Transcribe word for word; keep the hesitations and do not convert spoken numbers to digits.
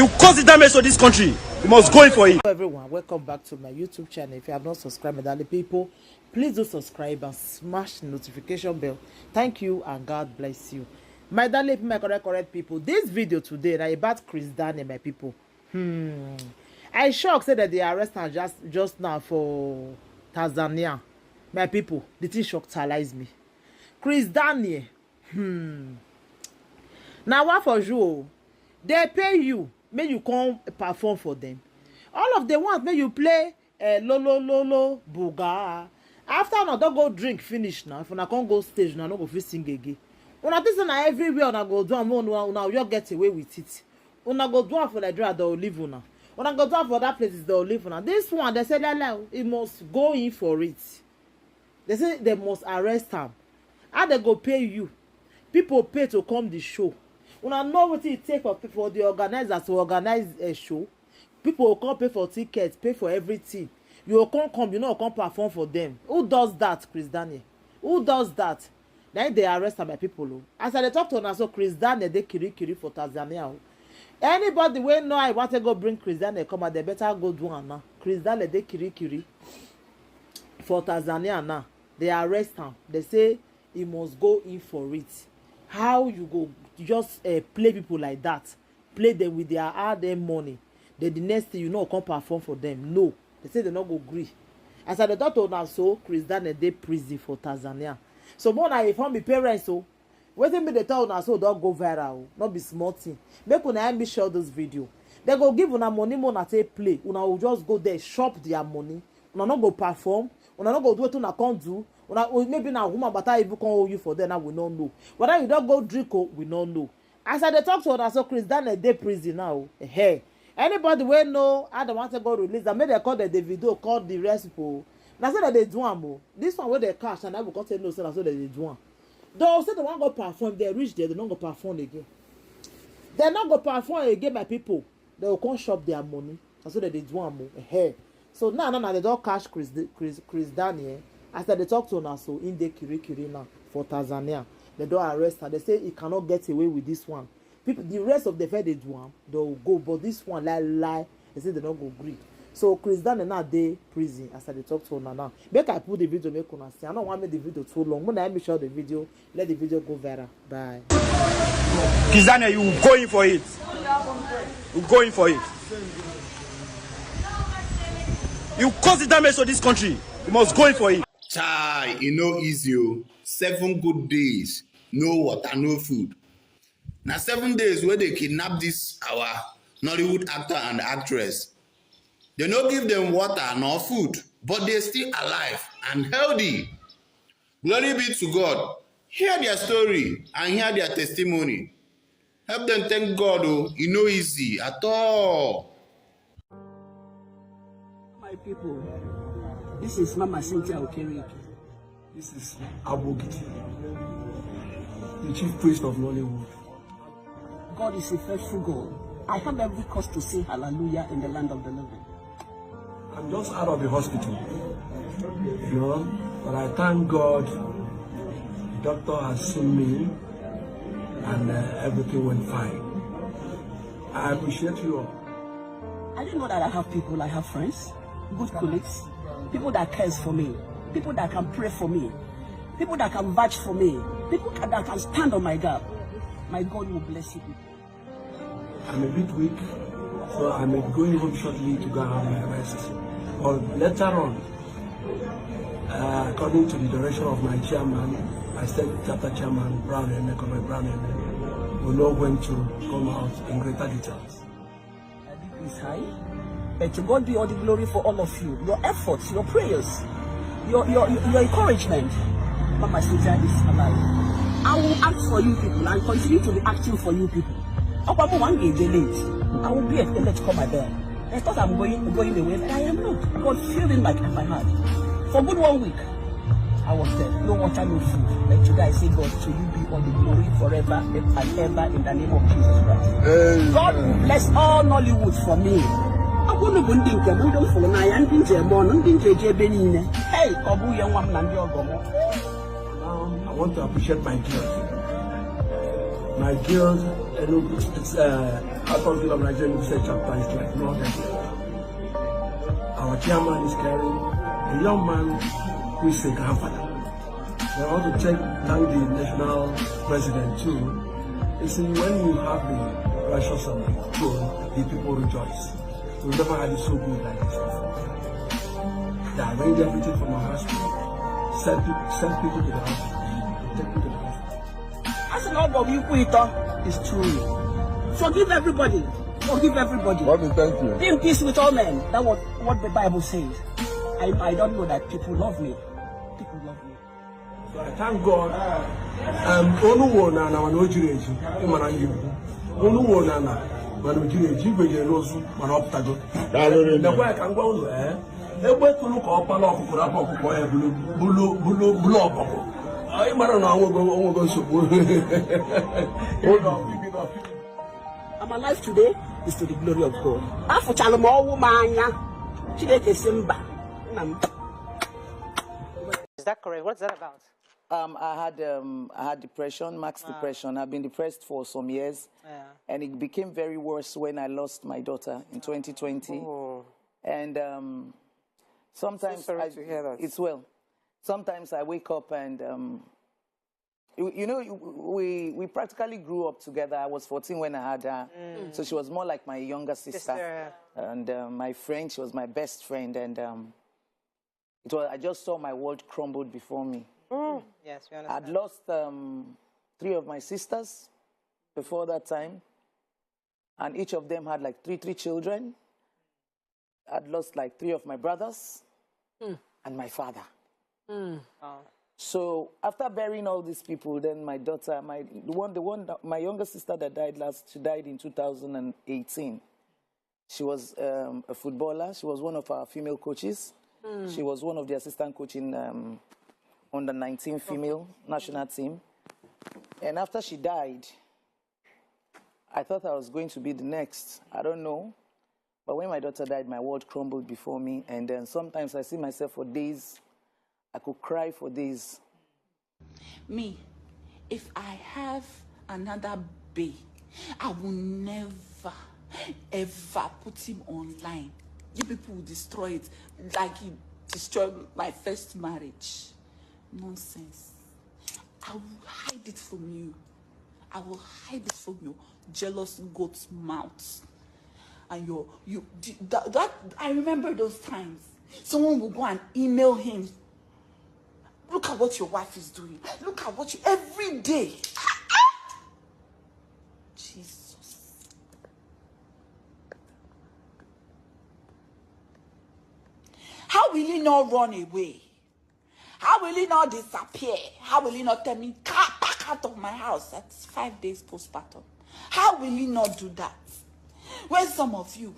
You cause the damage to this country. You must go in for it. Hello everyone, welcome back to my YouTube channel. If you have not subscribed, my darling people, please do subscribe and smash the notification bell. Thank you and God bless you. My darling people, my correct, correct people, this video today na about Chris Daniel, my people. Hmm. I shock say that they arrest am just, just now for Tanzania. My people, the thing shock talize me. Chris Daniel, hmm. Now what for you? They pay you, may you come perform for them. All of the ones may you play, eh, lo lo lo lo buga. After una don go drink finish now, if una come go stage, una no go fit sing again. Una think say na everywhere una go do am, una, una just get away with it. Una go do am for Nigeria, they will leave una. Una go do am for other places, they will leave una. This one, they say, "Lele, he must go in for it." They say they must arrest am. How they go pay you? People pay to come the show. Una know wetin e take for, for the organizers to organize a show. People go come pay for tickets, pay for everything. You go come, come, you no go come perform for them. Who does that, Chris Daniel? Who does that? Na im dey arrest am, my people o. As I dey talk to una so, Chris Daniel dey kirikiri for Tanzania o. Anybody wey know how e wan take go bring Chris Daniel come out, they better go do am now. Chris Daniel dey kirikiri for Tanzania now. They arrest am. They say he must go in for it. How you go just, eh, play people like that? Play them with their hard-earned money. Then the next thing, you no come perform for them. No. They say they no go gree. As I dey talk to una so, Chris Daniel dey prison for Tanzania. So more na if I'm parents o. Wetin me dey tell una so don go viral o. No be small thing. Make una help me share this video. They go give una money, more na take play. Una will just go there, chop their money. Una no go perform. Una no go do wetin una come do. Una, maybe na woman bata even come hold you for there now, we no know. Whether you don go drink o, we no know. As I dey talk to una so, Chris Daniel dey prison now o. Hey, anybody wey know how they wan take go release am, make dem call the Davido, call the rest people. Na so dem dey do am o. This one wey dem catch, and I go come say no, say na so dem dey do am. Though say dem wan go perform, dem reach there, dem no go perform again. Dem no go perform again, my people. Dem go come chop their money. Na so dem dey do am o. Hey. So now, now, now they don catch Chris, Chris, Chris Daniel. As I dey talk to una so, im dey kirikiri now for Tanzania. They don arrest am. They say he cannot get away with this one. People, the rest of the fair dey do am, they will go. But this one, lie, lie, they say they no go gree. So Chris Daniel now dey prison as I dey talk to una now. Make I put the video, make una see. I no wan make the video too long. Make una help me share the video. Let the video go viral. Bye. Chris Daniel, you go in for it. You go in for it. You cause the damage to this country. You must go in for it. Chai, e no easy o. Seven good days, no water, no food. Na seven days wey they kidnap this our Nollywood actor and actress. They no give them water nor food, but they still alive and healthy. Glory be to God. Hear their story and hear their testimony. Help them thank God o. E no easy at all. My people, this is Mama Cynthia Okereke. This is Abogidi, the chief priest of Nollywood. God is a faithful God. I have every cause to say hallelujah in the land of the living. I'm just out of the hospital, you know, but I thank God the doctor has seen me and uh, everything went fine. I appreciate you all. I didn't know that I have people. I have friends, good colleagues, people that cares for me, people that can pray for me, people that can vouch for me, people ca- that can stand on my gap. My God will bless you people. I'm a bit weak, so I'm going home shortly to go and have my rest. But later on, uh, according to the direction of my chairman, my state chapter chairman, Brown Eme, Comrade Brown Eme, will know when to come out in greater details. Is high. But to God be all the glory for all of you. Your efforts, your prayers, your your your encouragement. Mama Cynthia is alive. I will act for you people and continue to be acting for you people. Ọkwa mụ nwa m ga-eje late. I will be a late comer there. They thought I'm going going away, but I am not. God filled in my, my heart. For good one week, I was there. No water, no food. But today I say, God, to you be all the glory forever and ever in the name of Jesus Christ. God will bless all Nollywood for me. Ọ bụrụ bụ ndị nke m, ndị m fụrụ n'anya, ndị m ji eme ọnụ, ndị m ji eje ebe niile. Hey, ọ bụ ya nwa m na ndị ọgọ m. Now, I want to appreciate my girls. My girls Enugu, it's uh, out of the Nigerian State chapter is like no other. Our chairman is carrying a young man who is a grandfather. So I want to take, thank the national president too. You see, when you have the righteous and the good, the people rejoice. We've never had it so good like this before. They arrange everything from our hospital, send people, send people to the hospital, take people to the hospital. A sị na ọ bụ ikwu ịtọ is true. Forgive everybody. Forgive everybody. Mommy, thank you. Be in peace with all men. That's what, what the Bible says. I, I don't know that people love me. People love me. So I thank God. Um, onu wo na na wana ojiri eji. Imara yi. Onu wo na na wana ojiri eji. Igwe je n'ozu mana ọ pụtago. Nekwa ya ka m gwa unu, eh? Egbe tụrụ ka ọkpala ọkụkọ rapụ ọkụkọ ya bulu bulu bulu bulu ọbọgwụ. Anyị mara na onwego onwego nsogbu. I'm alive today is to the glory of God. Afụchala m ọnwụ m anya. Chineke si mba. Nna m. Is that correct? What's that about? Um, I had um, I had depression, max depression. I've been depressed for some years, Yeah. And it became very worse when I lost my daughter in twenty twenty. Oh, And um, sometimes sorry I, to hear that. It's well. Sometimes I wake up and um, you, you know you, we we practically grew up together. I was fourteen when I had her, so she was more like my younger sister. Sister. And um, my friend, she was my best friend, and um, it was I just saw my world crumbled before me. Mm. Yes, we I'd understand. Lost um, three of my sisters before that time, and each of them had like three three children. I'd lost like three of my brothers and my father. Oh. So after burying all these people, then my daughter, my the one, the one, that- my younger sister that died last, she died in two thousand and eighteen. She was um, a footballer. She was one of our female coaches. She was one of the assistant coaching um, under nineteen female national team. And after she died, I thought I was going to be the next. I don't know. But when my daughter died, my world crumbled before me. And then sometimes I see myself for days. I could cry for days. Me, if I have another bae, I will never, ever put him online. You people will destroy it like you destroyed my first marriage. Nonsense. I will hide it from you. I will hide it from your jealous goat's mouth. And your you the- that, that I remember those times. Someone will go and email him. Look at what your wife is doing. Look at what you every day. Jesus. How will he not run away? How will he not disappear? How will he not tell me, "Ka- pack out of my house"? That's five days postpartum. How will he not do that? When some of you,